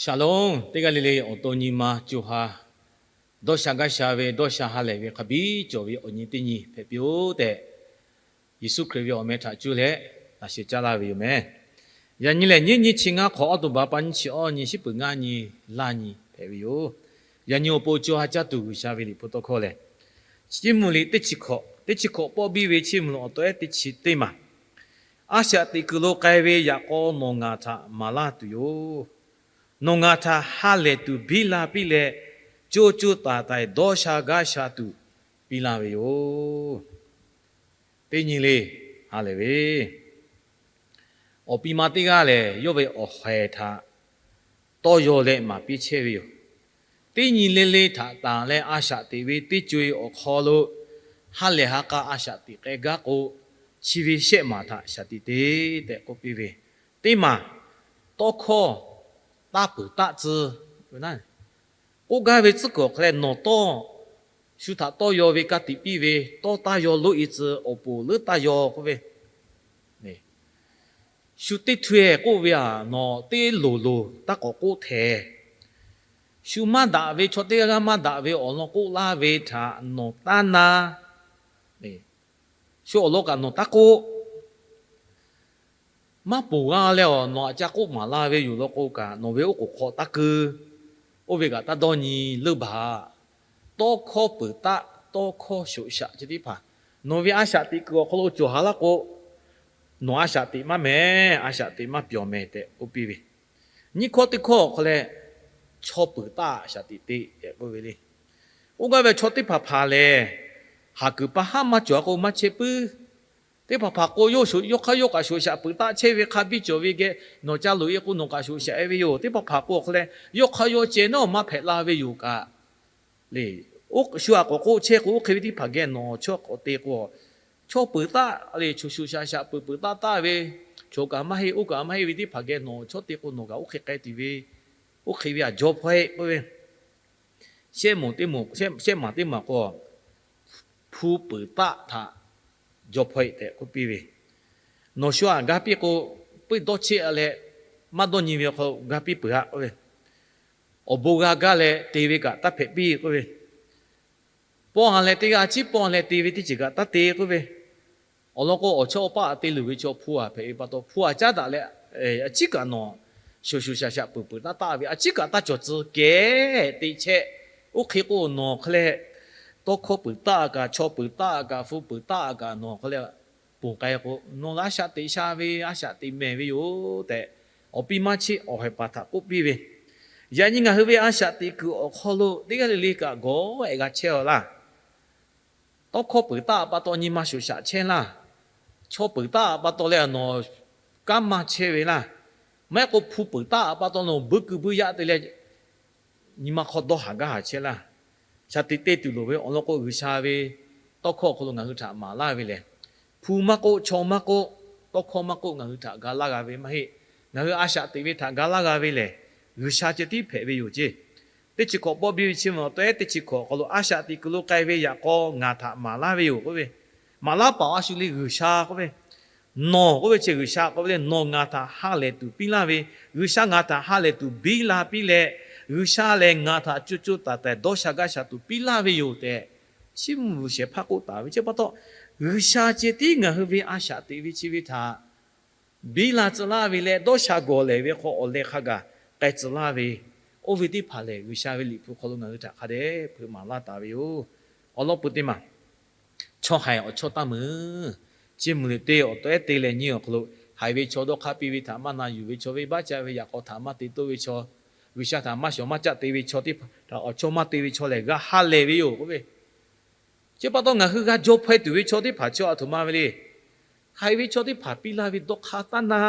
Shaˍlonˍ. Teˇ g'aˇ le le awˬ to nyi ma co ha dawˇ sha gaˇ sha ve, dawˇ sha ha lehˬ ve hk'a biˇ cawˬ ve awˬ nyi teˇ nyi hpehꞈ piˇ-oˆ tehꞈ, Yeˍsuˆ Hkriꞈ ve awˬ meh htaꞈ cuˇ leh laꞈ sheh caˇ laˇ ve yoˬ meh. Yaꞈ nyi lehˬ, nyiˉ nyiˇ chi ngaˇ hk'awꞈ, October pa nyiˇ chi awˇ nyi, shiˉ peuˬ ngaˇ nyi, laˇ nyi hpehꞈ ve yoˬ. Yaꞈ nyi awˬ pon co ha caˇ tuˬ G'uiˬsha ve Liꞈ hpu tawˇ hkawˇ lehˬ, Chiˇ mvuh liꞈ teˇ chi hkawꞈ, teˇ chi hkawꞈ pawˆ biˇ ve Chiˇ mvuh liꞈ awˬ tawehˉ teˇ chi teˇ maˬ. A shaꞈ teꞈ kuiˬ lo k'ai ve yaꞈ k'aw nawˬ ngaˬ htaꞈ maˍ laˇ tuˬ yoˬ. Nawˬ ngaˬ htaꞈ ha lehˬ tuˬ biˇ la piˇ leh, co co taiˍ taiˍ dawˇ sha gaˇ sha tuˬ piˇ laˇ ve yoˬ. Teˇ nyi le, ha lehˬ ve awˬ pi ma teˇ g'aˇ lehˬ, yawˇ ve awˬ haiˬ htaꞈ tawˇ yaw leh maˍ piˇ chehˇ ve yoˬ. Teˇ nyi le le htaꞈ tanˬ leh a shaꞈ teꞈ ve teˇ co e awˬ hk'aw lo ha lehˬ ha k'a a shaꞈ teꞈ k'ai gaˇ k'o, chi ve shehˆ maˬ htaꞈ shaˍ tiꞈ te tehꞈ k'oˆ piˇ ve. Teˇ maˬ, tawˇ hkawˇ taˇ peuˬ taˆ tcuh. K'oˆ gaˇ ve tcuhˉ kuiˬ awˬ hk'aw leh nawˬ tawˇ, shu htaꞈ tawˇ yaw ve ka tiꞈ piˇ ve, tawˇ taˇ yaw lonˉ e tcuh awˬ poˍ leuˉ taˇ yaw k'oˆ ve, shu teˇ htawˇ k'oˆ ve aꞈ nawˬ teˇ loˍ loˍ taˇ k'awꞈ k'oˆ hteˍ. Shu maˇ daꞈ ve, chaw teˇ g'aˇ g'aˇ maˇ daꞈ ve awˬ lawn k'oˆ laˇ ve htaꞈ nawˬ taˇ na. Shu awˬ lawn kaꞈ nawˬ taˇ k'oˆ. Maˇ ponˬ g'a leh awˬ nawˬ aꞈ ca k'oˆ maˍ la ve yoˬ law k'o kaꞈ, nawˬ ve oˉ k'oˍ hk'aw taˇ keu. Oˇ ve kaꞈ taˇ dawˇ nyi leuˇ baˬ. Tawˇ hkawˇ peuˬ taˆ, tawˇ hkawˇ shoꞈ shaꞈ chi teˇ hpaˍ nawˬ ve a shaꞈ teꞈ kuiˬ awˬ hk'aw lo cawˬ ha laˇ k'o, nawˬ a shaꞈ teꞈ maˇ mehˍ, a shaꞈ teꞈ maˇ pyawˬ mehˍ tehꞈ k'oˆ piˇ ve. Nyiˇ hkawˇ teˇ hkawˇ awˬ hk'aw leh, chaw peuˬ taˆ a shaꞈ teꞈ te tehꞈ k'oˆ ve le. Oˇ g'aˇ ve chaw teˇ hpaˍ hpaˍ lehˬ, haˍ kuiˬ pa haˉ maˇ cawˬ k'o maˇ chehˇ puiˉ. Teˇ hpaˍ hpaˍ k'o, yawˇ hk'aˇ yawˇ kaꞈ shoꞈ shaꞈ peuˬ taˆ chehˇ ve hk'a biˇ cawˬ ve geh nawˬ ca loꞈ e k'o nawˬ kaꞈ shoꞈ shaꞈ e ve yoˬ. Teˇ hpaˍ hpaˍ k'o awˬ hk'aw leh, yawˇ hk'aˇ yawˇ ceh nawˉ maˇ hpehꞈ la ve yoˬ kaꞈ le. Shu aꞈ k'awꞈ k'oˆ chehˇ k'o, oˇ hk'e ve teˇ hpaˍ geh nawˬ chaw k'awꞈ te k'o, chaw peuˬ taˆ le, shoꞈ shoꞈ shaꞈ shaꞈ peuˬ peuˬ taˆ taˆ ve, chaw kaꞈ maˇ heˆ, oˇ kaꞈ maˇ heˆ ve teˇ hpaˍ geh nawˬ chaw te k'o nawˬ kaꞈ oˇ hk'e k'ai tuˬ ve, oˇ hk'e ve aꞈ jaw hpaweh k'oˆ ve. Shehˆ maˬ teˇ maˬ k'o, hpu peuˬ taˆ htaꞈ jaw hpaweh tehꞈ k'oˆ piˇ ve. Nawˬ shu aꞈ ga piˇ k'o, puiˉ dawˇ cheˆ a leh, maˇ dawˇ nyi ve hk'aw ga piˇ peuˬ aꞈ k'oˆ ve. Awˬ bon g'a gaˇ leh te ve kaꞈ taˇ hpehꞈ piˇ k'oˆ ve. Pawˇ ha leh teˇ g'aˇ ciˉ pawˇ ha leh te ve teˇ ceuˬ kaꞈ taˇ te k'oˆ ve. Awˬ lawn k'o, awˬ chawˇ awˬ paˆ te luˬ ve chaw hpu aꞈ hpehꞈ ve pa taw, hpu aꞈ caˉ daꞈ leh, a ciˉ kaꞈ nawˬ shoꞈ shoꞈ shaꞈ shaꞈ peuˬ peuˬ taˆ taˆ ve, a ciˉ kaꞈ taˇ cawˬ tcuh kehˉ te chehˇ. Oˇ hk'e k'o nawˬ hk'e leh, tawˇ hkawˇ peuˬ taˆ kaꞈ, chaw peuˬ taˆ kaꞈ, hpu peuˬ taˆ kaꞈ nawˬ hk'e leh ponˬ k'ai k'o, nawˬ a shaꞈ teꞈ sha ve, a shaꞈ teꞈ mehˍ ve yoˬ tehꞈ, awˬ pi maˇ cheˆ awˬ haiˬ paˍ htaꞈ k'oˆ piˇ ve. Yaꞈ nyi ngaˬ hui ve a shaꞈ teꞈ kuiˬ awˬ hk'aw lo teˇ g'aˇ le le kaꞈ gawˬ ehˍ g'a chehˇ a laˇ. Tawˇ hkawˇ peuˬ taˆ pa taw nyi ma shoꞈ shaꞈ chehˇ laˇ. Chaw peuˬ taˆ pa taw leh nawˬ kanˉ maˇ chehˇ ve laˇ. Maˇ heˆ k'o hpu peuˬ taˆ pa taw nawˬ buiˇ kuiˬ buiˇ yaˇ te leh nyi ma hk'aw dawˇ haˍ gaˇ haˍ chehˇ laˇ. Shaˍ tiꞈ te tuˬ loˍ ve awˬ lawn k'o, G'uiˬsha ve tawˇ hkawˇ awˬ hk'aw lo ngaˬ hui htaꞈ maˍ laˇ ve lehˬ, hpu maˇ k'oˆ, chaw maˇ k'oˆ, tawˇ hkawˇ maˇ k'oˆ, ngaˬ hui htaꞈ ga laˇ g'a ve maˇ heˆ. Ngaˬ hui a shaꞈ teꞈ ve htaꞈ ga laˇ g'a ve lehˬ, G'uiˬsha ceh tiˉ hpehꞈ ve yoˬ ceˇ. Teˇ chi hkawꞈ pawˆ biˇ ve chi mvuh awˬ tawehˉ teˇ chi hkawꞈ awˬ hk'aw lo, a shaꞈ teꞈ kuiˬ lo k'ai ve yaꞈ k'aw ngaˬ htaꞈ maˍ laˇ ve yoˬ k'oˆ ve. Maˍ laˇ paˍ a shu le G'uiˬsha k'oˆ ve. Nawˬ k'oˆ ve chi G'uiˬsha k'oˆ ve le, nawˬ ngaˬ htaꞈ ha lehˬ tuˬ piˇ laˇ ve, G'uiˬsha ngaˬ htaꞈ ha lehˬ tuˬ biˇ la piˇ leh, G'uiˬsha lehˬ ngaˬ htaꞈ co co taiˍ taiˍ dawˇ sha gaˇ sha tuˬ piˇ laˇ ve yoˬ tehꞈ, chiˇ mvuh shehˍ hpaˇ k'oˆ taˍ ve chi pa taw, G'uiˬsha ceh tiˉ ngaˬ hui ve a shaꞈ teꞈ ve chi ve htaꞈ biˇ la tcuh laˇ ve leh, dawˇ sha gawˬ lehˬ ve hk'aw awˬ leh hk'a gaˬ k'ai tcuh laˇ ve, oˇ ve teˇ hpaˍ lehˬ, G'uiˬsha ve Liꞈ hpu hk'aw lo ngaˬ hui htaꞈ hk'a dehꞈ hpeuꞈ maˍ laˇ taˍ ve yoˬ. Awˬ lawn peuˬ teˇ maˬ, chaw haiˬ awˬ chawˇ taˇ meuˍ. Chi mvuh liꞈ te awˬ tawehˉ te leh nyiˇ awˬ hk'aw lo, haiˬ ve chaw dawˇ hk'aˇ piˇ ve htaꞈ maˇ na yuˬ ve chaw, venˇbaˆ caˇ ve yaꞈ k'aw htaꞈ maˇ te toˇ ve chaw, G'uiˬsha htaꞈ maˇ shawˍ maˇ caˆ te ve chaw teˇ hpaˍ htaꞈ awˬ chawˇ maˇ te ve chaw lehˬ, g'a ha lehˬ ve yoˬ k'oˆ ve. Chi pa taw ngaˬ hui g'a jaw hpaweh tuˬ ve chaw teˇ hpaˍ chaw aˬ htoꞈ ma ve le. Haiˬ ve chaw teˇ hpaˍ piˇ laˇ ve dawˇ hk'aˇ taˇ na.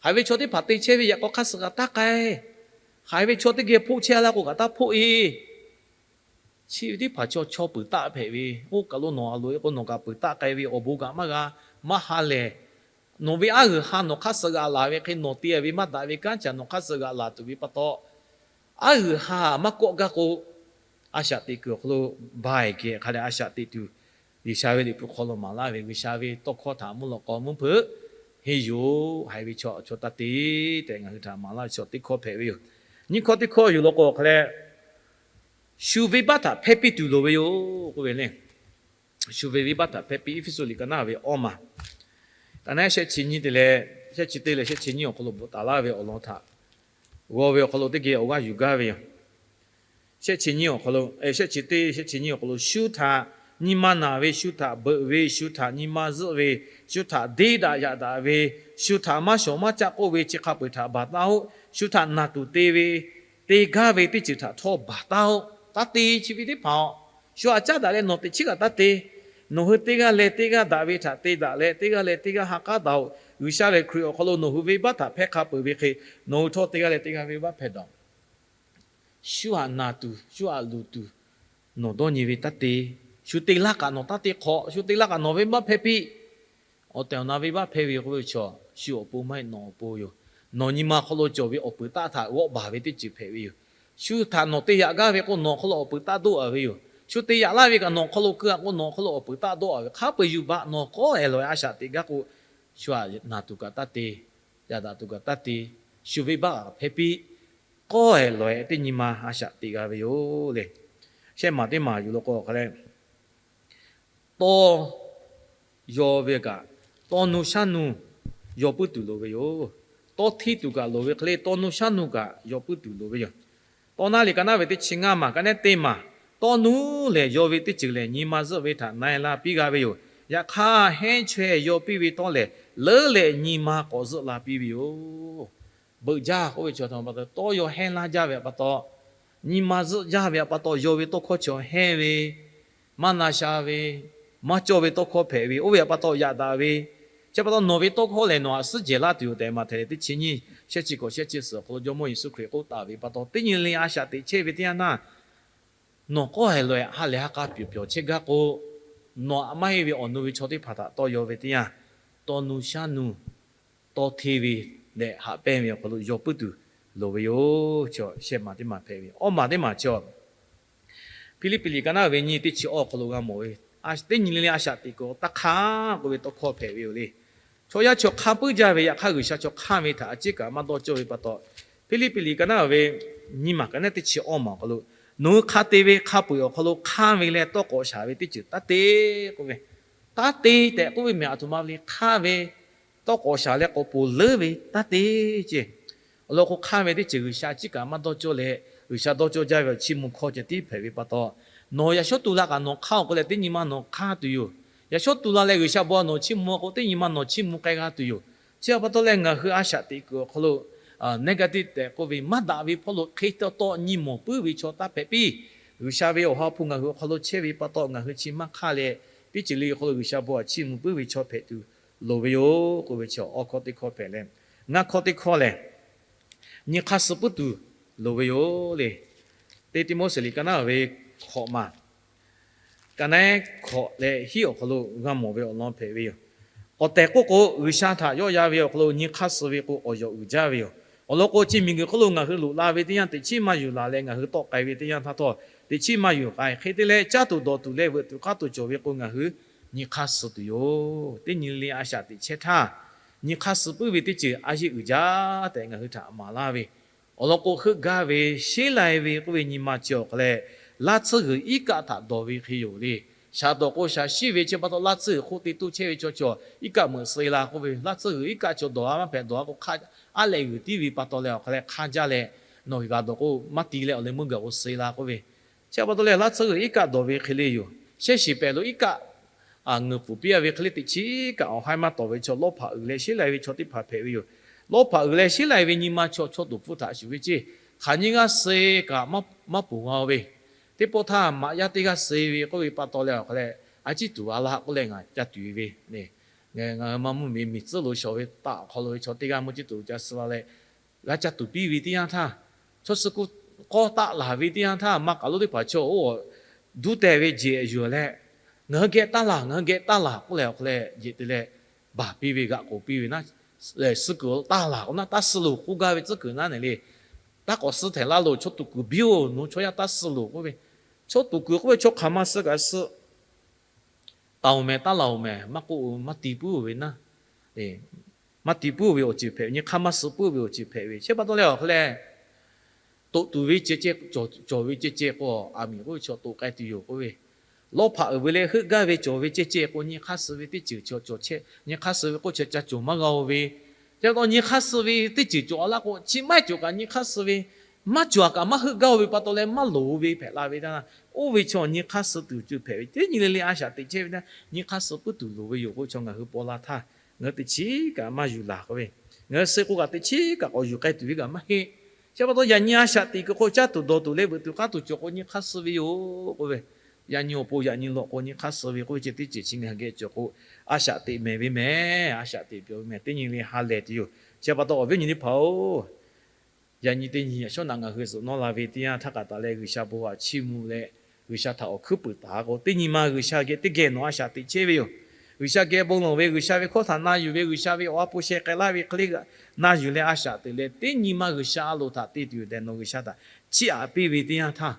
Haiˬ ve chaw teˇ hpaˍ te chehˇ ve yaꞈ k'aw hk'aˇ suh g'a taˇ k'ai. Haiˬ ve chaw teˇ geh hpoˆ chehˇ laˇ k'o kaꞈ taˇ hpoˆ e. Chi ve teˇ hpaˍ chaw chaw peuˬ taˆ hpehꞈ ve, oˇ kaˬ lo nawˬ a loꞈ e k'o nawˬ kaꞈ peuˬ taˆ k'ai ve, awˬ bon kaꞈ maˇ g'a, maˇ ha lehˬ. Nawˬ ve aˉ g'uiˬ ha nawˬ hk'aˇ suh g'aꞈ laˬ ve hk'e, nawˬ te ve maˇ daꞈ ve kanˉ ca nawˬ hk'aˇ suh g'aꞈ laˬ tuˬ ve pa taw, aˉ g'uiˬ ha maˇ kawˆ gaˇ k'o, a shaꞈ teꞈ kuiˬ awˬ hk'aw lo ba e geh hk'a dehꞈ a shaꞈ teꞈ tuˬ, G'uiˬsha ve Liꞈ hpu hk'aw lo maˍ laˇ ve G'uiˬsha ve tawˇ hkawˇ htaꞈ mvuhˇ lawꞈ k'aw mvuhˇ hpeuꞈ henˇ yoˬ. Haiˬ ve chaw chaw taˇ te tehꞈ ngaˬ hui htaꞈ maˍ laˇ ve chaw teˇ hkawˇ hpehꞈ ve yoˬ. Nyiˇ hkawˇ teˇ hkawˇ yuˬ law k'o hk'a leh, shu venˇbaˆ htaꞈ hpehˇ piˇ tuˬ loˍ ve yoˬ k'oˆ ve le. Shu ve venˇbaˆ htaꞈ hpehˇ piˇ, Eˇfeˇsuꞈ liꞈ ka naˉ ve awˇ maˬ, ka naˉ shehˆ chi nyiˇ te leh, shehˆ chi teˇ leh shehˆ chi nyiˇ awˬ hk'aw lo bvuhꞈ taˍ laˇ ve awˬ lawn htaꞈ g'aw ve awˬ hk'aw lo teˇ geh awˬ g'aˇ yuˬ gaˇ ve yoˬ. Shehˆ chi nyiˇ awˬ hk'aw lo, shehˆ chi teˇ, shehˆ chi nyiˇ awˬ hk'aw lo, shu htaꞈ nyi ma naˬ ve, shu htaꞈ beuꞈ ve, shu htaꞈ nyi ma zuhˆ ve, shu htaꞈ deˇ daꞈ yaꞈ daꞈ ve, shu htaꞈ maˇ shawˍ maˇ caˆ k'oˆ ve chi hk'a peu-eˬ htaꞈ baˬ taˉ-oˆ. Shu htaꞈ naˬ tuˬ te ve, te gaˇ ve teˇ ceuˬ htaꞈ htawˇ baˬ taˉ-oˆ. Taˇ te, chi ve teˇ hpaˍ-oˬ, shu htaꞈ caˉ daꞈ leh nawˬ teꞈ chiˉ kaꞈ taˇ te. Nawˬ hui teˇ g'aˇ leh teˇ g'aˇ daꞈ ve htaꞈ te daꞈ leh, teˇ g'aˇ leh teˇ g'aˇ ha k'aˉ daꞈ-oꞈ. G'uiˬsha lehˬ Hkriꞈ awˬ hk'aw lo nawˬ hui venˇbaˆ htaꞈ hpehˇ hk'a peu-eˬ ve hk'e, nawˬ hui htawˇ teˇ g'aˇ leh teˇ g'aˇ venˇbaˆ hpehˇ daꞈ-oꞈ. Shu htaꞈ naˬ tuˬ, shu htaꞈ luˬ tuˬ, nawˬ dawˇ nyi ve taˇ te. Shu te laˇ kaꞈ nawˬ taˇ te hk'awꞈ, shu te laˇ kaꞈ nawˬ venˇbaˆ hpehˇ piˇ. Awˬ tehˬ awˬ na venˇbaˆ hpehˇ ve k'oˆ ve chaw, shu awˬ pon maˇ heˆ, nawˬ awˬ pon yoˬ. Nawˬ nyi ma hk'aw lo cawˬ ve awˬ peuˬ taˆ htaꞈ g'awˆ baˬ ve teˇ ceuˬ hpehꞈ ve yoˬ. Shu htaꞈ nawˬ te yaꞈ gaˇ ve k'o, nawˬ hk'aw lo awˬ peuˬ taˆ doˆ-a ve yoˬ. Shu te yaꞈ laˇ ve kaꞈ nawˬ hk'aw lo keu-a k'o, nawˬ hk'aw lo awˬ peuˬ taˆ doˆ-a ve. Hk'a peu-eˬ yuˬ baˬ nawˬ k'awˇ-ehˍ lawˬ-ehˍ a shaꞈ teꞈ gaˇ k'o, shu htaꞈ naˬ tuˬ kaꞈ taˇ te, yaꞈ daꞈ tuˬ kaꞈ taˇ te, shu venˇbaˆ kaꞈ hpehˇ piˇ, k'awˇ-ehˍ lawˬ-ehˍ teˇ nyi ma a shaꞈ teꞈ g'a ve yoˬ le. Shehˆ maˬ teˇ maˬ yuˬ law k'o hk'a leh, tawˇ yaw ve kaꞈ, tawˇ nuˇ shaˉ nuˇ yaw puiˉ tuˬ loˍ ve yoˬ. Tawˇ hteˇ tuˬ kaꞈ loˍ ve hk'e le, tawˇ nuˇ shaˉ nuˇ kaꞈ yaw puiˉ tuˬ loˍ ve yoˬ. Tawˇ naˉ liꞈ ka naˉ ve teˇ chi ngaˇ maˬ ka naˉ teˇ maˬ, tawˇ nuˇ lehˬ yaw ve teˇ ceuˬ lehˬ, nyi ma zuhˆ ve htaꞈ na-e la piˇ g'a ve yoˬ. Yaꞈ hk'aˇ, hehnˇ chaweh yaw piˇ ve tawˇ lehˬ, leuˉ leh nyi ma k'awꞈ zuhˆ la piˇ ve yoˬ. Beuꞈ jaˇ k'oˆ ve chaw htaꞈ pa taw, tawˇ yaw hehnˇ laˇ jaˇ ve pa taw, nyi ma zuhˆ jaˇ ve pa taw, yaw ve tawˇ hkawˇ chaw hehnˇ ve, maˇ na sha ve, maˇ cawˇ ve tawˇ hkawˇ hpehꞈ ve, oˇ ve pa taw yaꞈ daꞈ ve, chi pa taw nawˬ ve tawˇ hkawˇ lehˬ nawˬ htaꞈ suhˉ jehˬ laˇ tuˬ yoˬ tehꞈ, Maꞈhtehˍ teˇ chi nyiˇ shehˆ chi k'awꞈ shehˆ chi suhˍ awˬ hk'aw lo Jawˇmawˇ Yeˍsuˆ Hkriꞈ k'oˆ taˍ ve pa taw, teˇ nyi le a shaꞈ teꞈ chehˇ ve teˇ yanˇ naˇ, nawˬ k'awˇ-ehˍ lawˬ-ehˍ ha lehˬ ha k'a pyawˬ pyawˬ chehˇ gaˇ k'o, nawˬ htaꞈ maˇ heˆ ve awˬ nu ve chaw teˇ hpaˍ htaꞈ tawˇ yaw ve teˇ yanˇ, tawˇ nuˇ shaˉ nuˇ, tawˇ hteˇ ve leh haꞈ pehnˇ ve awˬ hk'aw lo yaw puiˉ tuˬ loˍ ve yoˬ. Shehˆ maˬ teˇ maˬ hpehꞈ ve, awˇ maˬ teˇ maˬ chi Hpiˇliˇpiˆ liꞈ ka naˉ ve nyiˇ teˇ chi awˇ awˬ hk'aw lo g'a mawˬ ve, teˇ nyi le le a shaꞈ teꞈ kuiˬ taˇ hk'aˇ k'oˆ ve tawˇ hkawˇ hpehꞈ ve yoˬ le. Chaw yaˇ chaw hk'aˇ puiˉ jaˇ ve, yaꞈ hk'aˇ G'uiˬsha chaw hk'aˇ ve htaꞈ a ciˉ kaꞈ maˇ dawˇ cawˇ ve pa taw, Hpiˇliˇpiˆ liꞈ ka naˉ ve nyiˇ maˬ ka naˉ teˇ chi awˇ maˬ awˬ hk'aw lo, nawˬ hui hk'a te ve hk'a peu-eˬ awˬ hk'aw lo hk'aˇ ve leh tawˇ k'awꞈ shaˍ ve teˇ ceuˬ taˇ te k'oˆ ve, taˇ te tehꞈ k'oˆ ve mehˬ aˬ htoꞈ ma ve le, hk'aˇ ve tawˇ k'awꞈ shaˍ leh k'awꞈ poˬ leuˉ ve taˇ te ce. Awˬ lawn k'o, hk'aˇ ve teˇ ceuˬ G'uiˬsha a ciˉ kaꞈ maˇ dawˇ cawˇ leh, G'uiˬsha dawˇ cawˇ jaˇ ve awˬ chiˇ mvuh hkawˇ ceh tiˉ hpehꞈ ve pa taw, nawˬ yaꞈ shawˉ tu la kaꞈ nawˬ hk'aˇ-oˬ k'oˆ leh teˇ nyi ma nawˬ hk'aˇ tuˬ yoˬ. Yaꞈ shawˉ tu la leh G'uiˬsha bon nawˬ chiˇ mvuh k'o, teˇ nyi ma nawˬ chiˇ mvuh k'ai g'a tuˬ yoˬ. Chi pa taw leh ngaˬ hui a shaꞈ teꞈ kuiˬ awˬ hk'aw lo negative tehꞈ k'oˆ ve maˇ daꞈ ve hpawˇ lo hk'e taw taw nyi mawˬ puiˉ ve chaw taˇ hpehꞈ piˇ. G'uiˬsha ve awˬ ha hpu ngaˬ hui awˬ hk'aw lo chehˇ ve pa taw, ngaˬ hui chi maˇ hk'aˇ leh, teˇ ceuˬ le awˬ hk'aw lo G'uiˬsha bon htaꞈ chiˇ mvuh puiˉ ve chaw hpehꞈ tuˬ loˍ ve yoˬ k'oˆ ve chi awˇ hkawˇ teˇ hkawˇ hpehꞈ leh, ngaˇ hkawˇ teˇ hkawˇ lehˬ, nyi hk'aˇ suh puiˉ tuˬ loˍ ve yoˬ le. Teˇ Tiˆmoˉseˍ liꞈ ka naˉ ve hkawꞈ maˬ ka naˉ hkawꞈ leh hiˉ awˬ hk'aw lo g'a mawˬ ve awˬ lawn hpehꞈ ve yoˬ. Awˬ tehˬ k'oˆ k'o, G'uiˬsha htaꞈ yawˆ yan ve awˬ hk'aw lo nyi hk'aˇ suh ve k'o, awˬ yawˬ uiˍ jaˇ ve yoˬ. Awˬ lawn k'o, chi miˬguiˬ hk'oˆ lo ngaˬ hui loꞈ la ve teˇ yanˇ, teꞈ chiˉ maˇ yuˬ laˬ leh ngaˬ hui tawˆ k'ai ve teˇ yanˇ htaˇ htawˇ, teꞈ chiˉ maˇ yuˬ k'ai. Hk'e te leh, caˇ tuˬ dawˬ tuˬ leh veuꞈ tuˬ k'aˇ tuˬ cawˬ ve k'o, ngaˬ hui nyi hk'aˇ suh tuˬ yoˬ. Teˇ nyi le le a shaꞈ teꞈ chehˇ htaˇ, nyi hk'aˇ suh puiˉ ve teˇ ceuˬ a yeˇ uiˍ jaˇ tehꞈ ngaˬ hui htaꞈ maˍ laˇ ve, awˬ lawn k'o, heuˆ gaˇ ve, sheˉ lai ve k'oˆ ve nyi ma chi awˬ hk'aw leh, laˇ tsuhˇ g'uiˬ iˉ kaˆ htaꞈ dawˬ ve hk'e yoˬ le. Shaˍ dawˬ k'o shaˍ shiˉ ve chi pa taw, laˇ tsuhˇ g'uiˬ hk'oˆ te toˇ chehˇ ve chaw cawˬ iˉ kaˆ meuꞈ suh-e la k'oˆ ve, laˇ tsuhˇ g'uiˬ iˉ kaˆ chaw dawˬ-a maˇ hpehꞈ, dawˬ-a k'o hk'aˇ aˉ leh g'uiˬ tiˉ ve pa taw leh awˬ hk'aw leh hk'aˇ jaˇ leh, nawˬ g'uiˬ g'a dawˬ k'o maˇ ti leh awˬ leh meuˇ gaˬ k'o suh-e la k'oˆ ve, chi pa taw leh laˇ tsuhˇ g'uiˬ iˉ kaˆ dawˬ ve hk'e le yoˬ. Shehˇ shiˍ pehˍ lo iˉ kaˆ ngeuˍ pfuhˍ piˇ-a ve hk'e le, teꞈ chiˉ kaꞈ awˬ haiˉ maˇ tawˍ ve chaw lawˇ hpaꞈ uiˍ leh sheˉ lai ve chaw teˇ hpaˍ hpehꞈ ve yoˬ. Lawˇ hpaꞈ uiˍ leh sheˉ lai ve nyi ma chaw, chaw tuˍ hpfuhˇ htaꞈ shuˍ ve ceˇ, hk'aˬ nyiˇ g'aˇ suh-e kaꞈ maˇ poˬ g'a ve, teˇ pawˆ htaˇ maꞈ yaˇ teˇ g'aˇ suh-e ve k'oˆ ve pa taw leh awˬ hk'aw leh, a ciˉ tuˬ a la k'oˆ leh ngaˬ ca tuˬ-e ve le. Ngaˬ hui maˇ mvuhˇmiˬ miˬ tcuhˉ lo shawˍ ve taˆ awˬ hk'aw lo ve chaw teˇ g'aˇ mvuhˇ ciˉ tuˬ ca suh la leh, g'a ca tuˬ piˇ ve teˇ yanˇ htaˇ, chaw suh kuˬ k'awˇ taˆ laˬ ve teˇ yanˇ htaˇ, maˇ k'aˬ lo teˇ hpaˍ chaw oˇ duˇ teh ve jeꞈ yuˬ leh, ngaˬ hui geh taˇ laˬ, ngaˬ hui geh taˇ laˬ k'oˆ leh awˬ hk'aw leh jeꞈ te leh baˬ piˇ ve, g'aꞈ k'oˍ piˇ ve naˉ, suh kuiˬ taˇ laˬ k'o naˉ, taˇ suh loˬ k'oˆ gaˇ ve tcuhˉ kuiˬ naˉ neˬ le. Taˇ k'awꞈ suh htehꞈ laˇ loˬ, chaw tuˍ kuiˬ biˇ-oˬ, nawˬ chaw yaˇ taˇ suh loˬ k'oˆ ve. Chaw tuˍ kuiˬ k'oˆ ve chaw hk'aˬ ma suh kaꞈ suh, taˍ-oˬ mehˍ taˇ laˬ-oˬ mehˍ maˇ k'oˆ, maˇ ti puiˉ-oˬ ve naˉ, maˇ ti puiˉ-oˬ ve awˬ ceuˬ hpehꞈ ve, nyi hk'aˇ maˇ suh puiˉ ve awˬ ceuˬ hpehꞈ ve, chi pa taw leh awˬ hk'aw leh Toꞈ tuˬ ve ceh ceh, cawˬ ve ceh ceh k'o, aˬ miˍ k'oˆ ve chaw toꞈ k'ai tuˬ yoˬ k'oˆ ve, lawˇ hpaꞈ uiˍ ve leh heuˆ gaˇ ve cawˬ ve ceh ceh k'o, nyi hk'aˇ suh ve teˇ ceuˬ chaw cawˬ chehˇ, nyi hk'aˇ suh ve k'oˆ chi ca cawˬ maˇ g'a-o ve. Chi pa taw nyi hk'aˇ suh ve teˇ ceuˬ cawˬ a laˇ k'o, chi maˇ heˆ cawˬ kaꞈ nyi hk'aˇ suh ve maˇ cawˬ a kaꞈ maˇ heuˆ gaˇ-o ve pa taw leh maˇ loˍ ve hpehꞈ la ve teˇ yanˇ, oˇ ve chaw nyi hk'aˇ suh tuˬ ceuˬ hpehꞈ ve, teˇ nyi le le a shaꞈ teꞈ chehˇ ve teˇ yanˇ, nyi hk'aˇ suh puiˉ tuˬ loˍ ve yoˬ k'oˆ ve chaw ngaˬ hui paw la htaˇ, ngaˬ hui teˇ chiˉ kaꞈ maˇ yuˬ laˬ k'oˆ ve, ngaˬ hui suh k'o kaꞈ teˇ chiˉ kaꞈ k'awꞈ yuˬ k'ai tuˬ ve kaꞈ maˇ heˆ. Chi pa taw yaꞈ nyi a shaꞈ teꞈ kuiˬ k'o, caˇ tuˬ dawˬ tuˬ leh veuꞈ tuˬ k'aˇ tuˬ cawˬ k'o nyi hk'aˇ suh ve yoˬ k'oˆ ve, yaꞈ nyi awˬ pon yaꞈ nyi lawꞈ k'o nyi hk'aˇ suh ve k'oˆ ve ceh teˇ ceuˬ chi ngaˬ hui geh cawˬ k'o, a shaꞈ teꞈ mehˍ ve mehˍ, a shaꞈ teꞈ pyawˬ ve mehˍ, teˇ nyi le ha lehˬ tuˬ yoˬ. Chi pa taw awˬ viˉ awˬ nyi teˇ hpaˍ-oˬ, yaꞈ nyi teˇ nyi yaꞈ shawˉ naꞈ ngaˬ hui zuhꞈ nawˇ la ve teˇ yanˇ htaˇ k'aꞈ taˍ leh G'uiˬsha bon htaꞈ chiˇ mvuh leh, G'uiˬsha htaꞈ awˬ hkuiˉ puiˍ taˍ k'o, teˇ nyi ma G'uiˬsha geh teˇ geh nawˬ a shaꞈ teꞈ chehˇ ve yoˬ. G'uiˬsha geh bon lawˬ ve, G'uiˬsha ve hkawˇ htaꞈ na yuˬ ve, G'uiˬsha ve awˬ ha hpu sheh k'ai laˇ ve hk'e le na yuˬ leh a shaꞈ teꞈ leh, teˇ nyi ma G'uiˬsha a loˍ htaꞈ te tuˬ yoˬ tehꞈ nawˬ G'uiˬsha htaꞈ chiˇ aꞈ piˇ ve teˇ yanˇ htaˇ,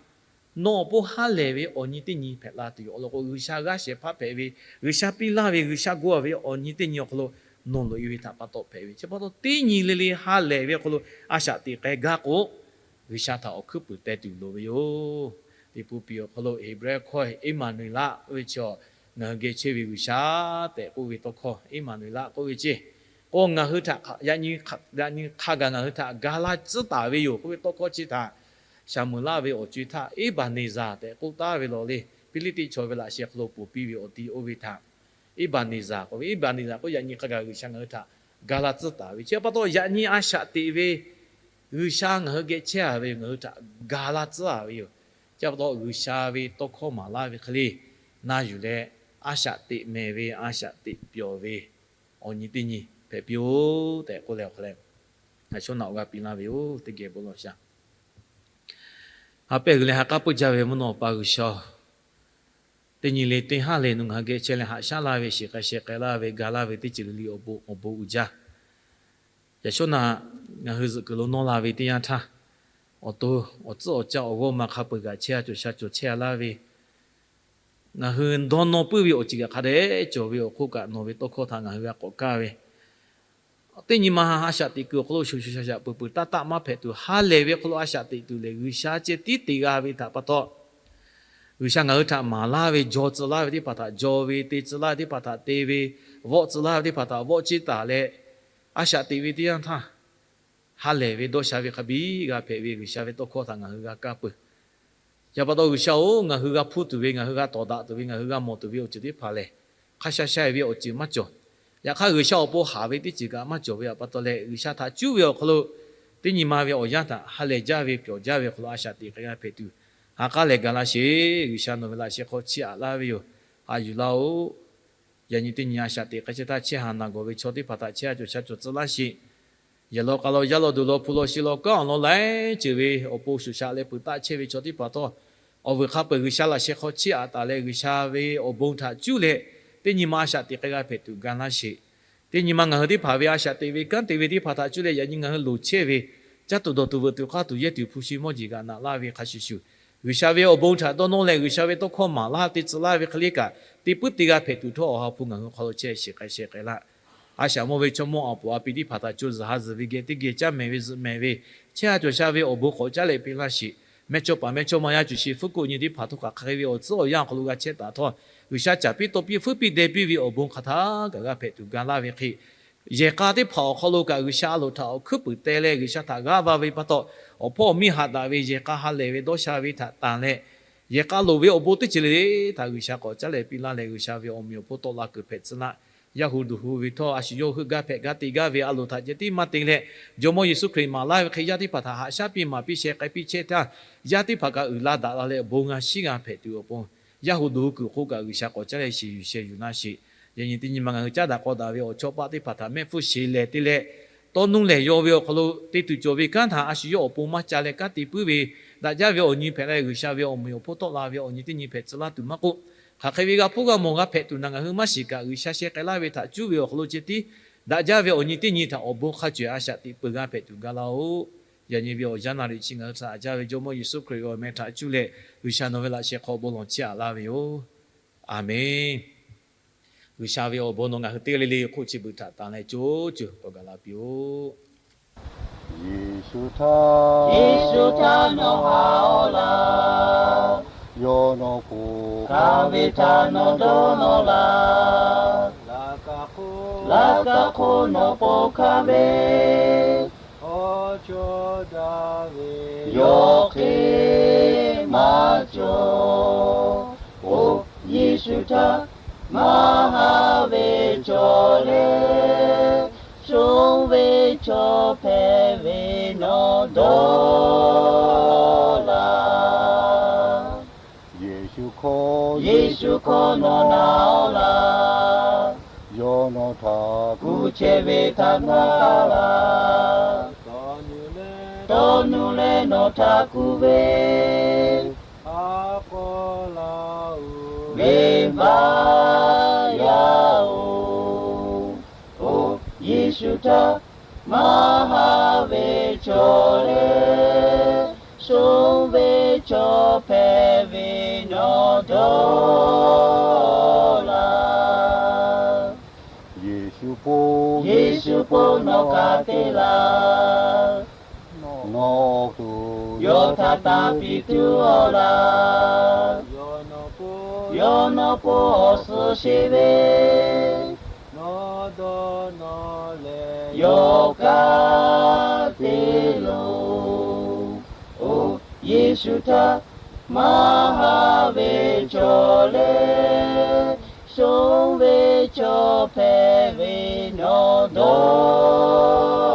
nawˬ awˬ pon ha lehˬ ve awˬ nyi teˇ nyi hpehꞈ la tuˬ yoˬ. Awˬ lawn k'o, G'uiˬsha g'aˇ shehˍ hpaˇ hpehꞈ ve, G'uiˬsha piˇ laˇ ve, G'uiˬsha gu a ve awˬ nyi teˇ nyi awˬ hk'aw lo nawˬ loꞈ e ve htaꞈ pa taw hpehꞈ ve. Chi pa taw teˇ nyi le le ha lehˬ ve awˬ hk'aw lo a shaꞈ teꞈ k'ai gaˇ k'o, G'uiˬsha htaꞈ awˬ hkuiˉ puiˍ teh tuˬ loˍ ve yoˬ. Teˇ hpu piˇ awˬ hk'aw lo Heˍbrehˇ hkawˇ Eˇmaˍnuˍeˍlaˆ k'oˆ ve chi, ngaˬ hui geh chehˇ ve G'uiˬsha tehꞈ k'oˆ ve tawˇ hkawˇ Eˇmaˍnuˍeˍlaˆ k'oˆ ve ceˇ. K'o ngaˬ hui htaꞈ yaꞈ nyi hk'a gaˬ ngaˬ hui htaꞈ ga laˇ tcuhˉ taˍ ve yoˬ k'oˆ ve tawˇ hkawˇ chi htaꞈ Saˍmoˍeˍlaˆ ve awˬ co-e htaˇ Eˇbaˍneˍzaˍ tehꞈ k'oˆ taˍ ve law le. Piˇliˇtiˆ chaw ve laꞈ sheh hk'aw lo ponˬ piˇ ve awˬ ti oˇ ve htaꞈ Eˇbaˍneˍzaˍ k'oˆ ve, Eˇbaˍneˍzaˍ k'o yaꞈ nyi hk'a gaˬ G'uiˬsha ngaˬ hui htaꞈ ga laˇ tcuhˉ taˍ ve. Chi pa taw yaꞈ nyi a shaꞈ teꞈ ve G'uiˬsha ngaˬ hui geh chehˇ a ve yoˬ, ngaˬ hui htaꞈ ga laˇ tcuhˉ a ve yoˬ. Chi pa taw G'uiˬsha ve tawˇ hkawˇ maˍ laˇ ve hk'e le na yuˬ leh, a shaꞈ teꞈ mehˍ ve, a shaꞈ teꞈ pyawˬ ve awˬ nyi teˇ nyi hpehꞈ piˇ-oˆ tehꞈ k'oˆ leh awˬ hk'a leh, a shawˉ naꞈ awˬ g'aˇ piˇ laˇ ve yoˬ. Teˇ geh bon lawˬ shaˍ. Ha pehˇ g'uiˬ leh ha k'aˉ peuˇ jaˇ ve mvuhˇ naw pa G'uiˬsha-oˬ, teˇ nyi le teˇ haˉ le nawˬ ngaˬ hui geh chehˇ leh haꞈ shaˉ laˇ ve, shiˍ k'ai sheh k'ai laˇ ve, ga laˇ ve teˇ ceuˬ le le awˬ bon awˬ bon uiˍ jaˇ. Yaꞈ shawˉ naꞈ ngaˬ hui zuhꞈ kuiˬ lo nawˇ la ve teˇ yanˇ htaˇ, awˬ to awˬ tcuhˉ awˬ caˇ awˬ g'awˇ ma hk'a peu-eˬ kaꞈ chehˇ a cawˬ sha cawˬ chehˇ a laˇ ve, ngaˬ hui dawˇ nawˇ puiˉ ve awˬ ceuˬ kaꞈ hk'a dehꞈ cawˬ ve awˬ hk'oˆ kaꞈ nawˬ ve tawˇ hkawˇ htaꞈ ngaˬ hui g'a k'awꞈ kaˇ ve, teˇ nyi ma a shaꞈ teꞈ kuiˬ awˬ hk'aw lo shuˍ shuˍ shaˍ shaˍ peuˬ peuˬ taˇ taˆ maˇ hpehꞈ tuˬ, ha lehˬ ve hk'aw lo a shaꞈ teꞈ tuˬ lehˬ, G'uiˬsha ceh tiˉ te g'a ve htaꞈ pa taw, G'uiˬsha ngaˬ hui htaꞈ maˍ laˇ ve, jaw tcuh laˇ ve teˇ hpaˍ htaꞈ jaw ve, te tcuh laˇ ve teˇ hpaˍ htaꞈ te ve, vawˆ tcuh laˇ ve teˇ hpaˍ htaꞈ vawˆ ceˇ taˍ leh, a shaꞈ teꞈ ve teˇ yanˇ htaˇ, ha lehˬ ve dawˇ sha ve hk'a biˇ g'a hpehꞈ ve G'uiˬsha ve tawˇ hkawˇ htaꞈ ngaˬ hui g'a kaˇ peuˬ. Chi pa taw G'uiˬsha-oˬ, ngaˬ hui g'a hpuˇ tuˬ ve, ngaˬ hui g'a tawˍ daꞈ tuˬ ve, ngaˬ hui g'a mawˬ tuˬ ve awˬ ceuˬ teˇ hpaˍ lehˬ, hk'a sha sha ve awˬ ceuˬ maˇ cawˬ. Yaꞈ hk'aˇ G'uiˬsha awˬ pon haˍ ve teˇ ceuˬ kaꞈ maˇ cawˬ ve pa taw leh, G'uiˬsha htaꞈ cuˉ ve awˬ hk'aw lo teˇ nyi ma ve awˬ yanˇ htaꞈ ha lehˬ jaˇ ve, pyawˬ jaˇ ve awˬ hk'aw lo a shaꞈ teꞈ k'ai g'a hpehꞈ tuˬ, ha k'aˉ lehˬ ga laˇ sheˍ. G'uiˬsha nawˬ ve laꞈ sheh hk'aw chiˇ aꞈ laˇ ve yoˬ. Haꞈ yuˬ laˇ-oˆ. Yaꞈ nyi teˇ nyi a shaꞈ teꞈ k'ai chehˇ htaˇ, chehˇ haˍ naˬ gawˬ ve chaw teˇ hpaˍ htaꞈ chehˇ a cawˬ sha cawˬ tcuh laˇ sheˍ. Yehˬ law k'a law, yaˇ law duˬ law, hpu law shi law, kanˉ awˬ lawn laiˉ ceuˬ ve awˬ pon shuˍ shaꞈ leh peuˬ taˆ chehˇ ve chaw teˇ hpaˍ htawˇ, awˬ vuiˬ hk'a peu-eˬ G'uiˬsha laꞈ sheh hk'aw chiˇ aꞈ taˍ leh, G'uiˬsha ve awˬ bon htaꞈ cuˉ leh, teˇ nyi ma a shaꞈ teꞈ k'ai g'a hpehꞈ tuˬ ga laˇ sheˍ. Teˇ nyi ma ngaˬ hui teˇ hpaˍ ve a shaꞈ teꞈ ve kanˉ te ve teˇ hpaˍ htaꞈ cuˇ leh, yaꞈ nyi ngaˬ hui loˍ chehˇ ve caˇ tuˬ dawˬ tuˬ veuꞈ tuˬ hk'aˇ tuˬ yehˇ tuˬ hpu shi mawˇ jeˬ g'aꞈ naꞈ laˇ ve hk'a shuˍ shuˍ, G'uiˬsha ve awˬ bon htaꞈ dawˇ nawˇ leh G'uiˬsha ve tawˇ hkawˇ maˍ laˇ te tcuh laˇ ve hk'e le kaꞈ, te puiˉ te g'a hpehꞈ tuˬ htawˇ, awˬ ha hpu ngaˬ hui hk'aw lo chehˇ shiˍ k'ai sheh k'ai laˇ. A shaꞈ mawˇ ve chaw mawˇ a poˍ a pi teˇ hpaˍ htaꞈ co zuhˬ ha zuhˬ ve geh teˇ geh caˇ mehˍ ve zuhꞈ mehˍ ve, chehˇ a cawˬ sha ve awˬ bon k'awꞈ caˉ leh piˇ laˇ sheˍ. Mehˇchawˇpaˍ mehˇchawˇma yaˇ cuˬ shi fuˉ koˆ nyi teˇ hpaˍ htawˇ kaꞈ hk'aˬ hk'e ve awˬ tcuhˉ awˬ yanˇ awˬ hk'aw lo g'a chehˇ taˍ htawˇ, G'uiˬsha caˍ piˇ tawˆ piˇ fuiˉ piˇ deh piˇ ve awˬ bon hk'aˬ htaˇ kaꞈ g'a hpehꞈ tuˬ ga laˇ ve hk'e, yehˬ k'a teˇ hpaˍ awˬ hk'aw lo kaꞈ G'uiˬsha a loˍ htaꞈ awˬ hkuiˉ puiˍ teh leh G'uiˬsha htaꞈ g'aˇ va ve pa taw, awˬ hpawˇ awˬ miˇ haꞈ daꞈ ve yehˬ k'a ha lehˬ ve dawˇ sha ve htaꞈ tanˬ leh, yehˬ k'a loˍ ve awˬ bon teˇ ceuˬ le le htaꞈ G'uiˬsha k'awꞈ caˉ leh piˇ laˇ leh, G'uiˬsha ve awˬ meꞈ awˬ hponˇ tawˆ la kuiˬ hpehꞈ tcuh laˇ. Yaˇ hu duˬ hu ve htawˇ, a shu yawˇ heuˆ gaˇ hpehꞈ gaˇ te gaˇ ve a loˍ htaꞈ ceh tiˉ maˇ te leh, Jawˇmawˇ Yeˍsuˆ Hkriꞈ maˍ laˇ ve hk'e yaˇ teˇ hpaˍ htaꞈ haꞈ shaˉ piˇ maˍ piˇ sheh k'ai piˇ chehˇ htaˇ, yaˇ teˇ hpaˍ kaꞈ uiˍ la daꞈ la leh bon g'a shiˉ g'a hpehꞈ tuˬ awˬ pon, yaˇ hu duˬ hu kuiˬ hk'oˆ kaꞈ G'uiˬsha k'awꞈ caˉ leh shiˍ yuˬ sheh yuˬ laˇ sheˍ. Yaꞈ nyi teˇ nyi ma ngaˬ hui caˉ daꞈ k'aw daꞈ ve awˬ chawˇ paˆ teˇ hpaˍ htaꞈ mehˆ hpfuhˇ sheˍ lehˬ te leh, tawˇ nuˇ lehˬ yaw ve awˬ hk'aw lo te tuˬ cawˬ ve kanˉ htaꞈ a shu yawˇ awˬ pon maˇ ca leh kanˉ te puiˉ ve, daꞈ jaˇ ve awˬ nyi hpehꞈ leh G'uiˬsha ve awˬ meꞈ awˬ hponˇ tawˆ la ve awˬ nyi teˇ nyi hpehꞈ tcuh laˇ tuˬ maˇ k'oˆ, hk'aˬ hk'e ve g'a hpuˇ g'a mawˬ g'a hpehꞈ tuˬ naˬ ngaˬ hui maˇ shiˍ kaꞈ, G'uiˬsha sheh k'ai laˇ ve htaꞈ cuˇ ve awˬ hk'aw lo ceh tiˉ daꞈ jaˇ ve awˬ nyi teˇ nyi htaꞈ awˬ bon hk'a cawehˬ a shaꞈ teꞈ peuˬ g'a hpehꞈ tuˬ ga laˇ-oˆ. Yaꞈ nyi ve awˬ yanˇ naˍriˍ chi ngaˬ hui htaꞈ haꞈ jaˇ ve Jawˇmawˇ Yeˍsuˆ Hkriꞈ ve awˬ meh htaꞈ cuˇ leh G'uiˬsha nawˬ ve laꞈ sheh hk'aw bon lawˬ chiˇ aꞈ laˇ ve yoˬ. Aˬmenˍ. G'uiˬsha ve awˬ bon nawˬ ngaˬ hui teˇ g'aˇ le le hk'oˆ chi beuꞈ htaꞈ tanˬ leh co co k'awꞈ gaˬ la piˇ-oˆ. Yeˍsuˆ htaˇ, Yeˍsuˆ htaˇ nawˬ haꞈ-aw laˇ. Yawˇ nawˬ k'oˆ hk'a ve htaꞈ nawˬ dawˇ nawˇ laˇ. Laꞈ ka hk'oˆ nawˬ po hk'a ve, yawˇ hk'e maˇ cawˬ. Oˇ Yeˍsuˆ htaˇ maˇ haꞈ ve cawˬ leh, shonˇ ve chaw hpehꞈ ve nawˬ dawˇ laˇ. Yeˍsuˆ hkawˇ, Yeˍsuˆ hkawˇ nawˬ naˬ-aw laˇ. Yawˇ nawˬ htaꞈ kuˬ chehˇ ve htaꞈ nawˬ taˇ laˇ. Tawˇ nuˇ leh nawˬ htaꞈ kuˬ ve, venˇ baˆ yaˇ-oˬ. Oˇ Yeˍsuˆ htaˇ maˇ haꞈ ve cawˬ leh, shonˇ ve chaw hpehꞈ ve nawˬ dawˇ laˇ. Yeˍsuˆ po, Yeˍsuˆ po nawˬ hk'aˬ te laˇ. Nawˬ awˬ to yawˇ htaꞈ tanˇ piˇ tuˬ-aw laˇ. Yawˇ nawˬ po awˬ suhˍ sheˍ ve, nawˬ dawˇ nawˇ leh yawˇ kaꞈ te loˬ. Oˇ Yeˍsuˆ htaˇ maˇ haꞈ ve cawˬ leh, shonˇ ve chaw hpehꞈ ve nawˬ dawˇ